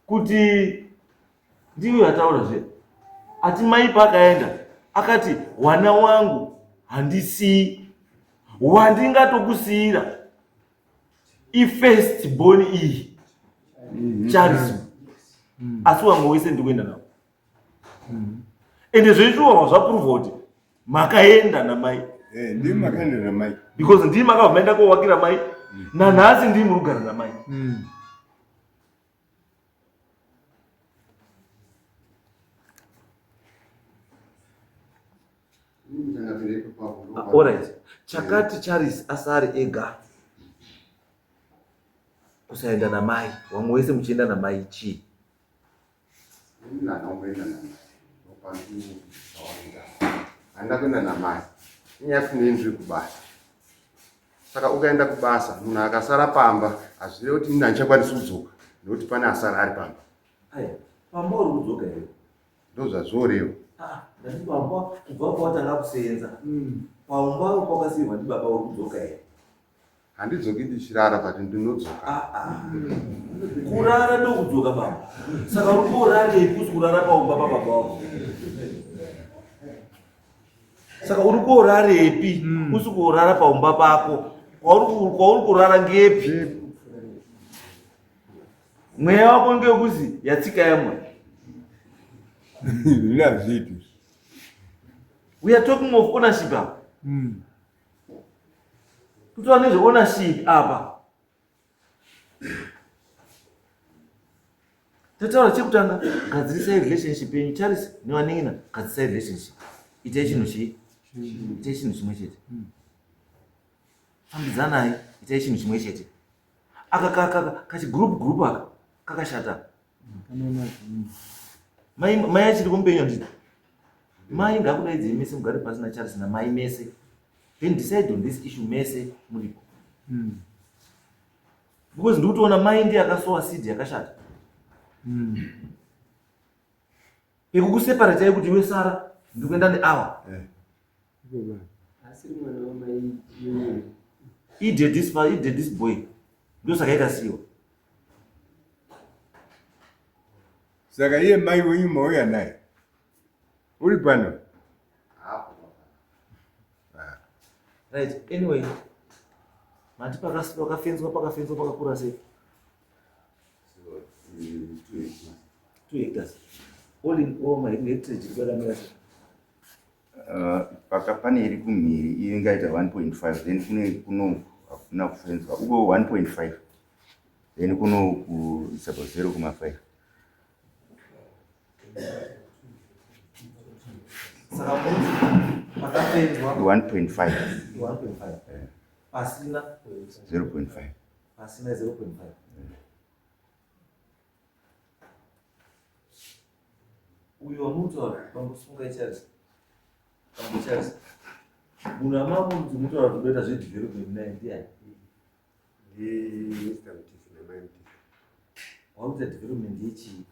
kuti ndiyo yataura zve ati mai paakaenda akati wana wangu handisii wandingatokusiira ifirst born iyi Charles mm. asi wamwe wese ndikuenda nawo mm. ende zveshuwa zvapruvha kuti makaenda namai eh, ndii makaenda namai because ndii makabva maenda kowakira mai mm. nanhasi ndii muri kugara namai mm. Ah, alright, chakati Charles asare ega kusaenda namai, vamwe wese muchienda namai chii? Handina kuenda namai, inyaya yekuti ndiri kubasa. Saka ukaenda kubasa munhu akasara pamba hazvirevi kuti ini handichakwanisi kudzoka nekuti pane asara ari pamba. Aya, pamba uri kudzoka here? Ndozvazvoreva. Ah, ndati pamba kubva pawatanga kusenza. Pamba pakasiyirwa ndibaba uri kudzoka here? Handidzoki ndichirara but ndinodzoka. Ah, ah. Kurara ndokudzoka baba. Saka uri korarepi usi kurara paumba pababa wako? Saka uri korarepi usi kurara paumba pako? Kwauri kurara ngepi? Mweya wako ngewekuzi yatsika yamwa. Zvina zvipi? We are talking of ownership apa. Kutaura nezve ownership apa. Tataura chekutanga, gadzirisai relationship yenyu. Charles nevanin'ina, gadzirisai relationship. Itai chinhu chii? Itai chinhu chimwe chete. Fambidzanai, itai chinhu chimwe chete. Aka kachi group group aka kakashata. Mai mai achiri kumupenyu handiti? Mai ngakudaidzei mese mugare pasi naCharles namai mese. Then decide on this issue mese muripo. Because ndikutoona mai ndiye akasowa seed yakashata. Pekukuseparate kuti iwe Sara ndikuenda neawa. Asiri mwana wamai yenyu. He did this, he did this boy. Ndosaka ikasiyiwa. Saka iye mai wenyu mauya naye uri pano? Right, anyway. Mati pakafenzwa pakafenzwa pakakura sei? 2 hectares. All in all, my hectares iri kwakamira sei? Paka pane iri kumhiri iyo ingaita 1.5, then kune kuno hakuna kufenzwa uko 1.5, then kuno ku it's about 0.5. Saka muti pakafenzwa 1.5. 1.5. Pasina 0.5. Pasina 0.5. Uyu wamutaura pambosunga Charles. Pambo Charles. Munhu amamunzi mutaura kuti unoita zvedevelopment naye ndiani? Ndi Mr Mutisi namai Mutisi. Wakuita development yechii?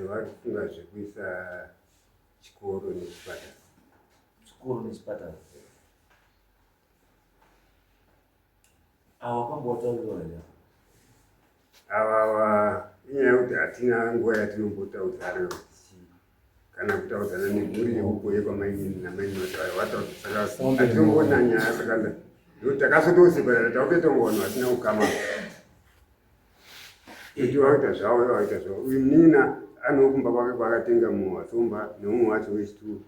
Vari kufunga zvekuisa chikoro nechipatara. Chikoro nechipatara. Awa pambotauriwa here? Ava inyaya yekuti hatina nguva yatinombotaudzana kana kutaudzana nemhuri yeuko yekwamainini namainini vataudza, saka hatinomboona nyaya. Saka ndokuti takazotoseparata, takutoita kunge vanhu vasina kukama, kuti vakuita zvavo, vakuita zvavo. Uyu munin'ina anokumba kwake kwaakatenga muWatsomba, neumwe wacho wechitu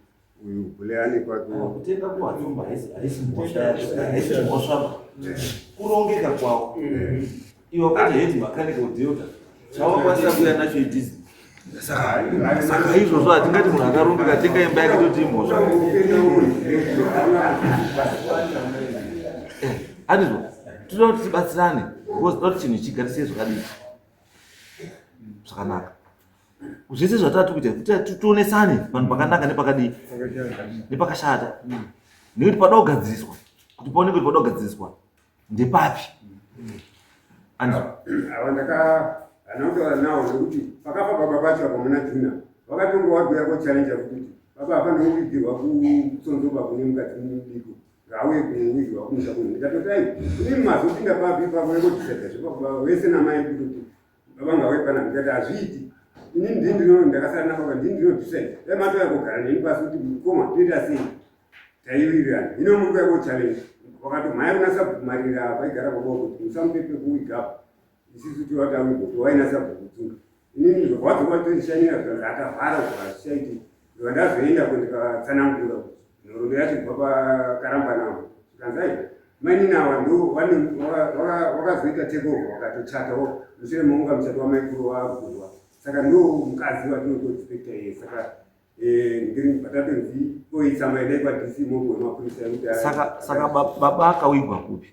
uyu bhule ane kwake. Kutenga kuWatsomba haisi mhosva yacho, haisi mhosva, kurongeka kwavo. Iwe wakaita head mechanical Delta, chawakwanisa kuuya nacho idhizi. Saka izvozvo hatingati munhu akarongeka tenga imba yake toti imhosva. Handizvo, toda kuti tibatsirane because toda kuti chinhu chigarisike zvakadii zvakanaka. Zvese zvatati kuita kuti tionesane vanhu pakanaka nepakadii nepakashata, nekuti pada kugadziriswa, kuti paoneke kuti pada kugadziriswa ndepapi. Ava ndaka hana kutaura nawo nekuti pakafa baba pacho apa muna Juna vakatonga wabhuya kochallenge kuti baba hapana kuvigirwa kutsonzoba kune mukadzi mudiko, ngauye kuwigirwa kumusha kuno. Ndikatoti ai, inini mazopinda papi ipapo yekodhisaidha zvepababa vese namai kutoti baba ngauye pana? Ndikati hazviiti, inini ndini ndino ndakasara nababa, ndini ndinodhisaidha. Dai matouya kugara neni pasi kuti mukoma toita sei, taiwirirana. Hino muri kuya kochallenge. Vakatomhanya kuna sabhuku Marira paigara baba kuti musamupe pekuwigapo, isusu tivati awigwa waina sabhuku Tsunga. Inini ndobva wadzoka tondishanira, zvikanzi akavhara uko hazvichaiti. Ndobva ndazoenda ko ndikatsanangura kuti nhoroondo yacho kubva pakaramba navo, zvikanzi ai, mainini ava ndo wakazoita takeover, wakatochatawo mushure mekunga muchato wamaikuru wagurwa, saka ndo mukadzi watinotoexpecta iye, saka Eh, ndiri patatonzi oitsamba endai kwaDC mogo wemapurisa ekuti Saka saka baba akawigwa kupi?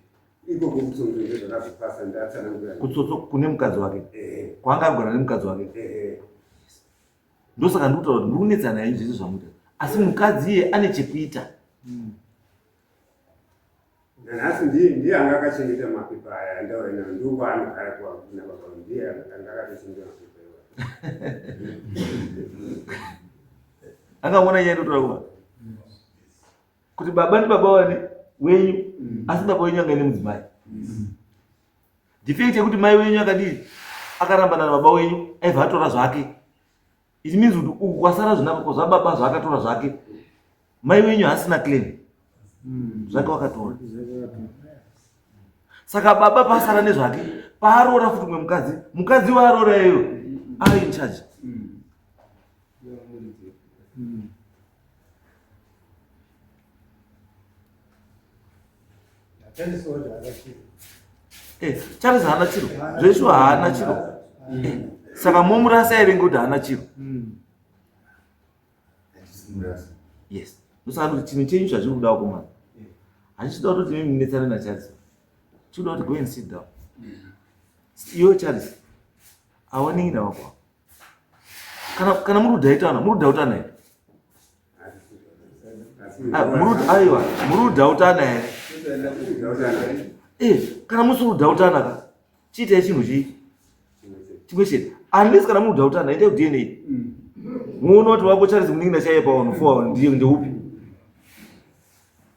Ikoko kutsotso ndozvakazopasa ndatsanangura. Kutsotso kune mukadzi wake. Eh. Kwaanga ari kugara nemukadzi wake. Eh. Ndosaka ndiri kutaura kuti muri kunetsana henyu zvese zvamuita. Asi mukadzi iye ane chekuita. Nanhasi ndiye ndiye anga akachengeta mapepa aya andaura nawo ndokwaanogara kuna baba ndiye anga akatochengeta mapepa iwayo. Akaona nyaya inotora kuva kuti baba ndi baba wani wenyu asi baba wenyu anga ine mudzimai. Defect yekuti mai wenyu akadii akarambana nababa wenyu aibva atora zvake. It means kuti uku kwasara zvinako zvababa zvaakatora zvake. Mai wenyu haasina claim. Zvake wakatora. Saka baba pasara nezvake paaroora futi umwe mukadzi, mukadzi waaroora iyeyo ari in charge. Eh, Charles haana chiro zveshuwa haana chiro. Eh, saka momurasa here ngekuti haana chiro? Yes, ndosaka kuti chinhu chenyu zvazviri kuda vakomana hachisi kuda kuti imi munetsane naCharles, chikuda kuti go and sit down. Iwe Charles awaningi navako kana muri kudhaitana, muri kudhautana here? Aiwa, muri kudhautana here? Eh, kana musiri kudhautana ka chiitai chinhu chii chimwe chete, unless kana muri kudhautana itai kuDNA muone kuti wako Charles munin'ina chaiye pavanhu four ndiye ndeupi,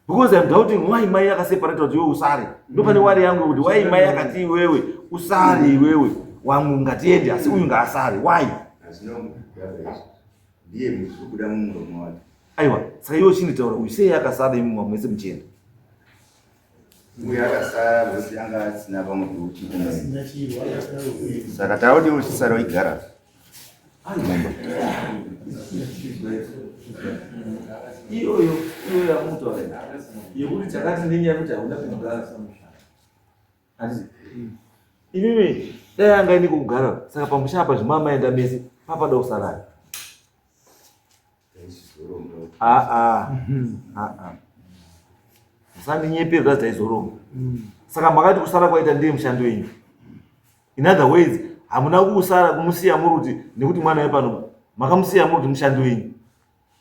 because I'm doubting why mai akaseparate kuti iwe usare. Ndopane worry yangu kuti why mai akati iwewe usare, iwewe wangu ngatiende asi uyu ngaasare, why? Ndiye kubuda mumuromo wake. Aiwa, saka iwe chinditaura uyu sei akasara imi mamwe mese muchienda? Uyu akasara kuti anga asina pamwe pekuti, saka taudi uchisara uigara mumba. Iyoyo iyoyo yamutaura yekuti takati nenyaya yekuti hauna pekugara, handiti? Imimi dai anga ine kokugara, saka pamusha apa zvimamaenda mese papada kusarari. Aa, aa, musandinyepera kuti taizoronga. Saka makati kusara kwaita ndiye mushando wenyu. In other words, hamuna kusara kumusiya muri kuti nekuti mwana wepano, makamusiya muri kuti mushando wenyu,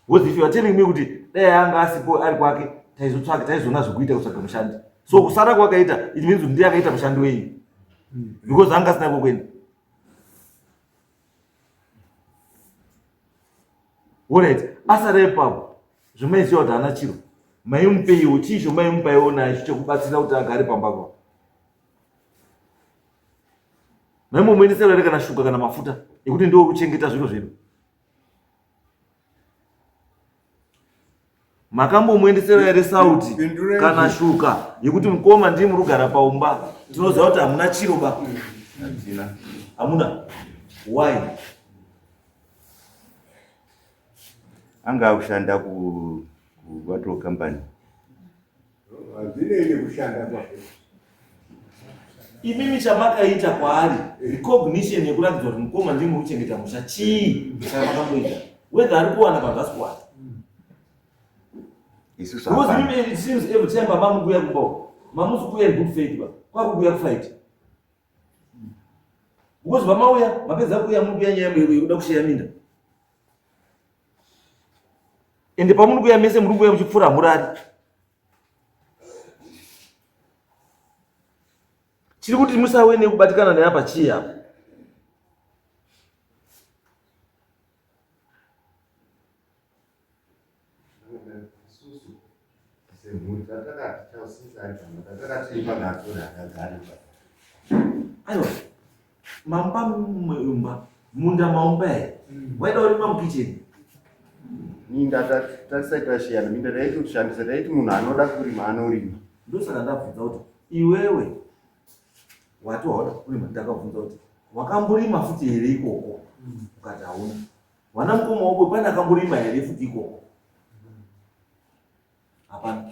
because if you are telling me kuti dai anga asipo ari kwake taizotsvaga, taizoona zvekuita kutsvaga mushandi, so kusara kwakaita it means kuti ndiye akaita mushando wenyu because anga asina kwekuenda. Alright, asara ipapo zvomaiziva kuti haana chiro, maimupeiwo chii chomaimupa nacho chekubatsira kuti agare pamba pa maimuendesera here kana shuga kana mafuta ekuti ndiwo kuchengeta zviro zvedu? Makambomuendesera here sauti kana shuka yekuti mukoma ndii muri kugara paumba, tinoziva kuti hamuna chiro ba? Hatina. Hamuna, why? Anga akushanda kubattle company. Hazvinei nekushanda kwake. Imimi chamakaita kwaari recognition yekuratidza kuti mukoma ndii muri kuchengeta musha chii chamakamboita, whether ari kuwana kana zvasi kuwana? Isusu Because hapana. Imimi, it seems every time baba mukuya kumba uko mamusi kuuya in good faith ba kwakukuya kufight, because vamauya mapedza kuuya muri kuya nyaya yekuda kusheya minda, ende pamuri kuuya mese muri kuuya muchipfuura murari. Chiri kuti musawe nekubatikana naye apa chii apa? Isusu semhuri tatakati chausisa ari pano tatakati pagatori akagari pa. Aiwa, mamba mumba munda maumba here waida urima mukicheni? Minda tatisati tashiyana, minda taiti kushandisa, taiti munhu anoda kurima anorima. Ndosaka ndabvunza kuti iwewe wati wauda kurima, ndakabvunza kuti wakamborima futi here ikoko, ukati hauna. Wana mukoma wako pane akamborima here futi ikoko? Hapana.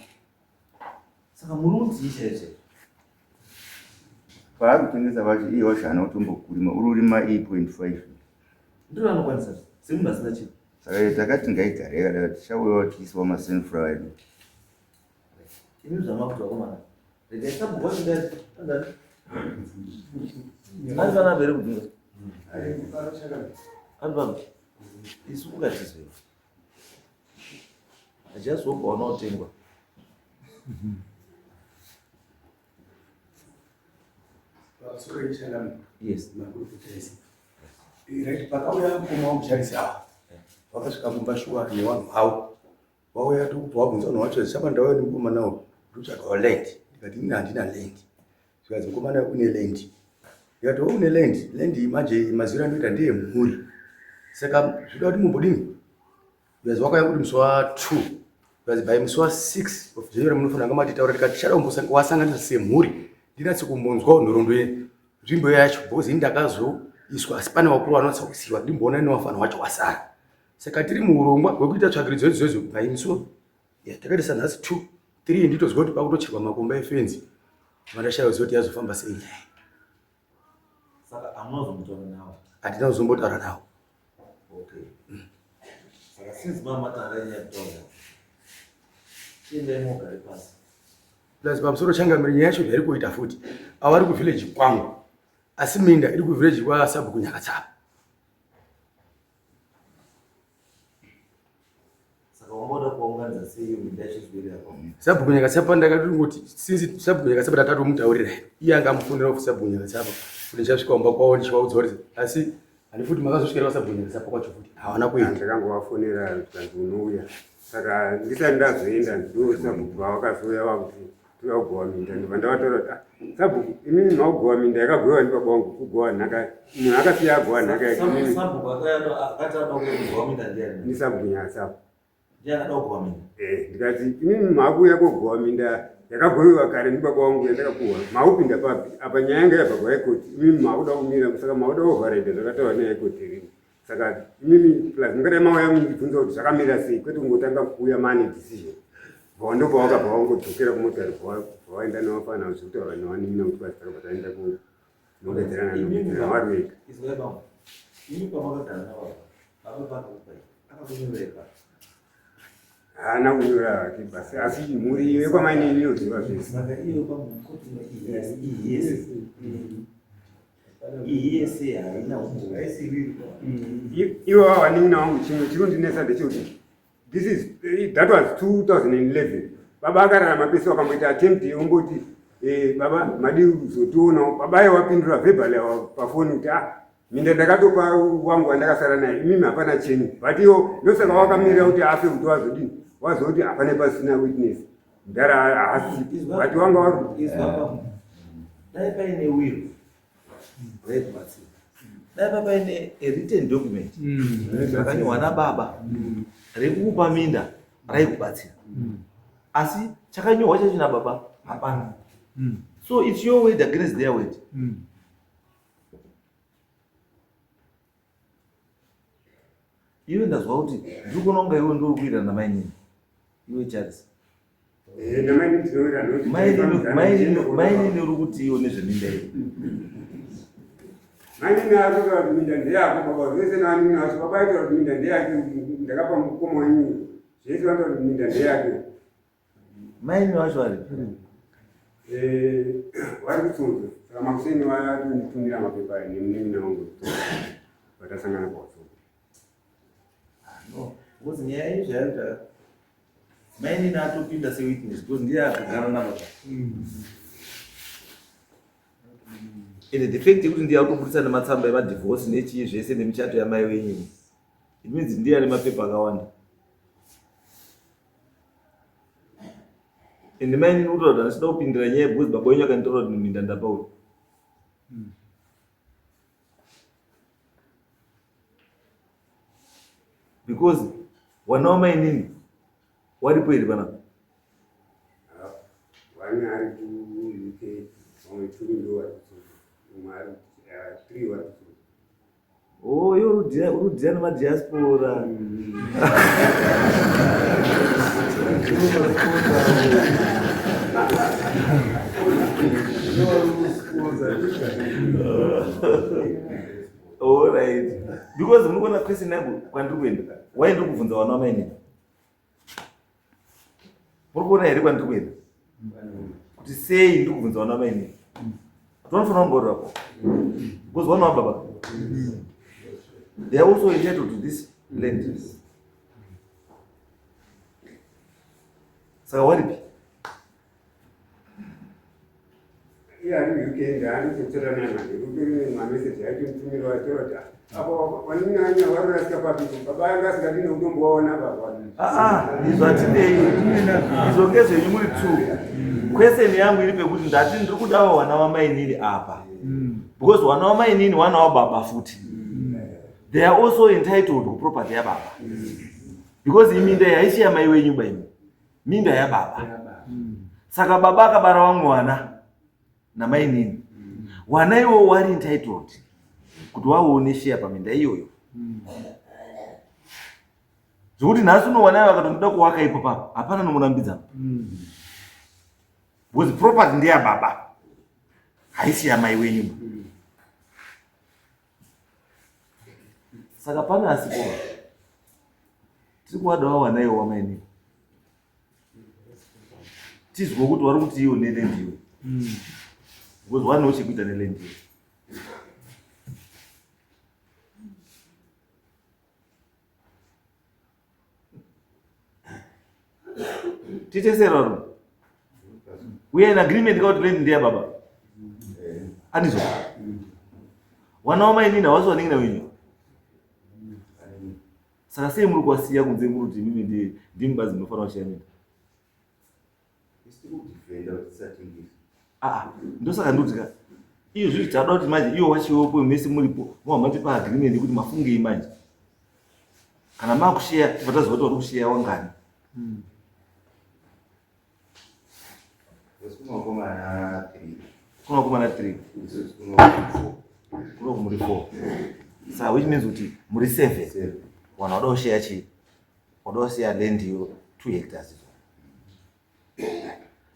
Saka muri kutii chaizvo? Paari kutengesa vacho iye wacho haana kutombokurima, uri urima 8.5. Ndiro anokwanisa semunhu asina chiro. Saka takati ngaigare yakadaro tichauyawo tichiisiwa masunflower edu. Imi zvamakuti vakomana. Regai sabhuku wacho ndati. Andani. Ari vana vere kudzinga. Ari vana. Isu kukatizwe. Achazobva wanaotengwa. Yes. Right, pakauya mukoma wangu Charles ava vakasvika kumba shuwa nevanhu vavo vauya tokubva vabvunza vanhu vacho chapa ndauya nemukomana uyu ndotsvagawo land ndikati ini handina land zvikanzi mukomana une land ndikati wo une land land iyi manje maziro andoita ndeyemhuri saka zvinoda kuti mumbodini Because wakauya kuti musi wa 2 because by musi wa 6 of January munofanira kunge matitaura tikati tichada kumbowasanganisa semhuri ndinatse kumbonzwawo nhoroondo yenzvimbo yacho because ini ndakazoiswa asi pane vakuru vanonatsa kusiiwa ndimboona newafanha wacho wasara saka tiri muurongwa hwekuita tsvakiridzo idzodzo by musi wa yeah, takaita sanhasi 2 3 nditozwa kuti pakutocherwa makomba efenzi vandashaya kuziva kuti yazofamba sei nyaya Saka hamuna kuzombotaura nawo? Handina kuzombotaura nawo. Okay. Saka since mama matanga nyaya yekutaura, chiendai mogare pasi. Plus pamusoro changamire nyaya yacho zvairi kuita futi. Ava vari kuvillage kwangu. Asi minda iri kuvillage kwasabhuku Nyakatsapa. Saka wamboda kuunganidza sei iyo minda yacho yako? Sabhuku Nyakatsapa ndakatongoti since sabhuku Nyakatsapa ndatomutaurira iye anga amufonera kuti sabhuku Nyakatsapa kuti ndichasvika kumba kwavo ndichivaudza kuti asi handi futi makazosvikira kwasabhuku Nyakatsapa kwacho futi hawana kuenda. Ndakangovafonera zvikanzi unouya saka ndisati ndazoenda ndo sabhuku vavakazouya vakuti toda kugowa minda ndobva ndavataura kuti ah, sabhuku imimi makugowa minda yakagowewa ndibaba wangu kugowa nhaka munhu akasiya agowa nhaka yake ndisabhuku nyatsapo eh, ndikati imimi makuuya kogowa minda yakagowewa kare ndibaba wangu yandakapuwa maupinda papi apa nyaya yanga yabva kuhaikoti imimi makuda kumira saka makuda override zvakataurwa nehaikoti rini saka imimi plus mungadai mauya mundibvunza kuti zvakamira sei kwete kungotanga kuuya mane decision bva ndobva wakabva wangodzokera kumotari bva waenda nevafana zvekutaura nevanin'ina kuti kwasi takabva taenda kunongedzerana nongedzerana vari vega. Imi pamakagara nababa, baba vakakupai, akakunyorera pasi? Haana kunyora hake basi, asi mhuri yekwamainini inoziva zvese. Saka iyo pamukoti iyi yese iyi yese haina umbo. Ivo vanin'ina vangu, chimwe chiri kundinetsa ndechekuti this is that was 2011. Baba akararama pese wakamboita attempt yekumboti baba madi kuzotionawo baba aye wapindura verbally pafoni kuti ah, minda ndakatopa wangu wandakasara naye, imimi hapana chenyu. But iwo ndosaka wakamirira kuti afe kuti wazodini, wazoti hapana pasina witness mudhara haasi, but wanga wari Dai paine will raikubatsira, dai pa paine a written document rakanyorwa nababa rekukupa minda raikubatsira, asi chakanyorwa chacho nababa hapana. So it's your word against their word. Iwe ndazwa kuti ndiri kuona kunga iwe ndori kuita namainini, iwe Charles. Namainini tinowirirana nekuti Mainini uri kuti iwe nezveminda iyo? Mainini ari kutaura kuti minda ndeyako baba, vese navanini vacho. Baba aitaura kuti minda ndeyake, ndakapa mukoma wenyu zvese, vanotaura kuti minda ndeyake. Mainini vacho vari Vari kutsonza, saka makuseni vatonditumira mapepa nemunin'ina wangu vatasangana paWhatsApp. No, because nyaya iyi zvayaita mainini atopinda sewitness because ndiye akagara nababa, and the fact yekuti ndiye akutobudisa nematsamba emadivhorce nechii zvese nemichato yamai wenyini, it means ndiye ane mapepa akawanda. And mainini kutaura kuti handisida kupindira nyaya because baba wenyu akanditaura kuti minda ndapa uyu. Because wana wamainini waripo here panapa? Vane ari kuUK, vamwe two ndo vari kutsonza, umwe ari three vari kutsonza. Oh, iwe urudhira nemadiaspora. Alright. Because munoona question yangu kwandiri kuenda why ndiri kubvunza vana vamainini muri kuona here kwandiri kuenda kuti sei ndiri kubvunza vana vamainini tinofanira kungorirapo because vana vababa they are also entitled to this land. Saka waripi? Iye ari weekend anototora namani utori mameseji aitomutumira achitora kuti apo vaninanya varorasika papi baba anga asingadi nekutombovaona baba. Ah, ah, izvo hatinei izvo ngezvenyu muri two. Question yangu iri pekuti ndati ndiri kudawo wana wamainini apa because wana wamainini wana wababa futi they are also entitled kuproperty yababa because iminda iyi haisi yamai wenyu ba imi minda yababa. Saka baba akabara vamwe wana namainini wana iwowo wari entitled kuti waone share paminda iyoyo zvekuti nhasi unowana vakatondoda kuwaka ipo papo hapana nomurambidza because property ndeyababa haisi yamai wenyu. Saka pane asipo tiri kuwadawo wana iwo wamainini tizwe kuti wari kuti iwo neland iwe because wanewo chekuita neland iwe. Titesera we are in agreement kuti land ndeya baba andizvo wana wamainini hawasi wanin'ina wenyu. Saka sei muri kuwasiya kunze muri kuti imimi ndimi bazi munofanira kushiya minda? Ah, ndosaka ndikuti iyo zvizvi tada kuti manje iyo wachiwepo mese muripo mova matipa agreement yekuti mafungei manje kana makusheya tibva taziva kuti wari kusheya wangani. Kuna vakomana 3 kuno muri 4 saka which means kuti muri 7 vanhu vada kusheya chii vada kusheya land iyo 2 hectares izvo.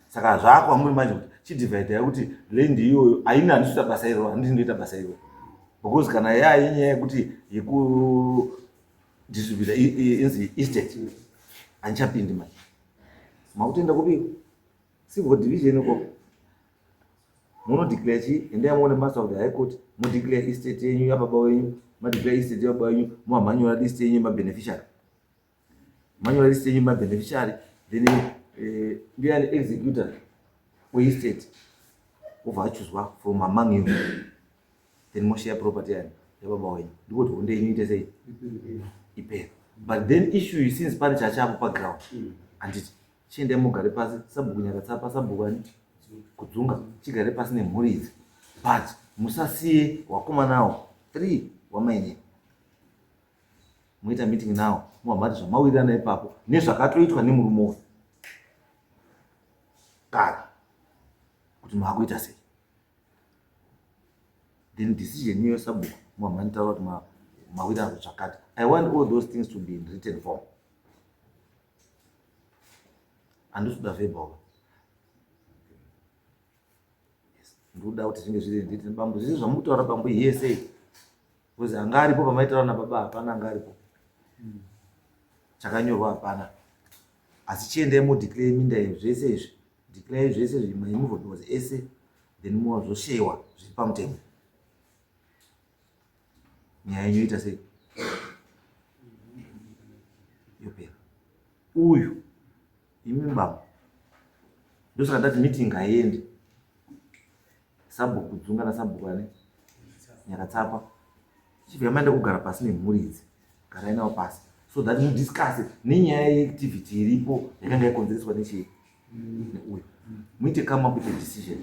Saka zvaakwamuri manje kuti chidivide yekuti land iyoyo haina handisi kuita basa iroro handisi ndoita basa iroro because kana yaayenyaya yekuti yekudistributa inzi estate handichapindi manje makutoenda kupiko civil division uko munodeclare chii endai muone master of the high court mudeclare estate yenyu yababa wenyu madeclare estate yababa wenyu muhamanyora list yenyu yemabeneficiary manyora list yenyu yemabeneficiary then ndiyani executor weestate obva achuzwa from among you then moshare property yani yababa wenyu ndiko kuti honde yenyu ite sei ipere. But then issue since pane chachapo paground handiti chiendai mugare pasi sabhuku Nyakatsapa sabhuku ani Kudzunga chigare pasi nemhuri idzi but musasiye wakomanawo 3 wamainini moita meeting nawo muhamati zvamawirirana ipapo nezvakatoitwa nemurume uyu kare kuti maakuita sei then decision iyo sabhuku muhamani taura kuti mawirirana zvakati. I want all those things to be in written form. Handisi kuda verbal. Yes, ndikuda kuti zvinge zviri written bambo zvese zvamukutaura bambo here sei because anga aripo pamaitaura nababa hapana anga aripo chakanyorwa hapana asi chiendai mudeclare minda iyo zvese izvi declare zvese izvi maimmovables ese then mozoshewa zviri pamutemo nyaya yenyu yoita sei yopera. Uyu imi bambo ndosaka ndati meeting haiendi sabhuku Kudzunga nasabhuku ane Nyakatsapa chibva maenda kugara pasi nemhuri idzi garai navo pasi so that mudiscuss nenyaya yeactivity iripo yakanga yakonzereswa nechii neuyu muite come up with a decision.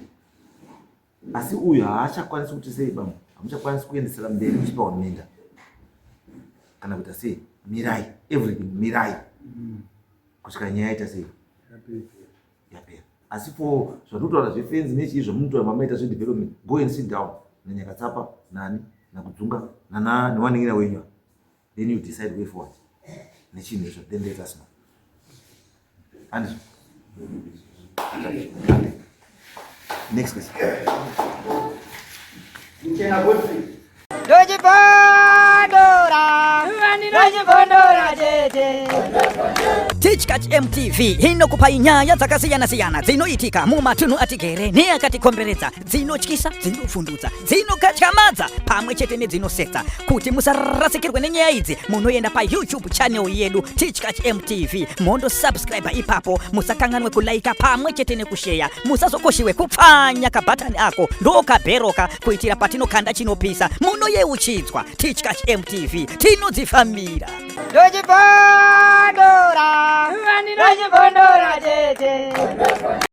Asi uyu haachakwanisi kuti sei bambo hamuchakwanisi kuendesera mberi muchipa vanhu minda kana kuita sei mirai everything mirai kusvika nyaya yaita sei yapera. Asi for zvatinotaura zvefenzi nechii zvamunotaura mamaita zvedevelopment go and sit down naNyakatsapa nani naKudzunga nana newanin'ina wenyu then you decide way forward nechinhu icho then let us know. Andizvo next question. Dojibadora. Ndinochibvondora chete. Tichkach MTV inokupai nyaya dzakasiyana-siyana dzinoitika mumatunhu atigere neakatikomberedza, dzinotyisa, dzinovhundutsa, dzinokatyamadza pamwe chete nedzinosetsa. Kuti musarasikirwe nenyaya idzi, munoenda paYouTube channel yedu Tichkach MTV, mondosubscribe ipapo. Musakanganwe kulaika pamwe chete nekusheya. Musazokoshiwe kupfanya kabhatani ako ndokabheroka kuitira patinokanda chinopisa munoyeuchidzwa. Tichkach MTV, tinodzifambira. Ndochibvondora. Ndinochibvondora chete.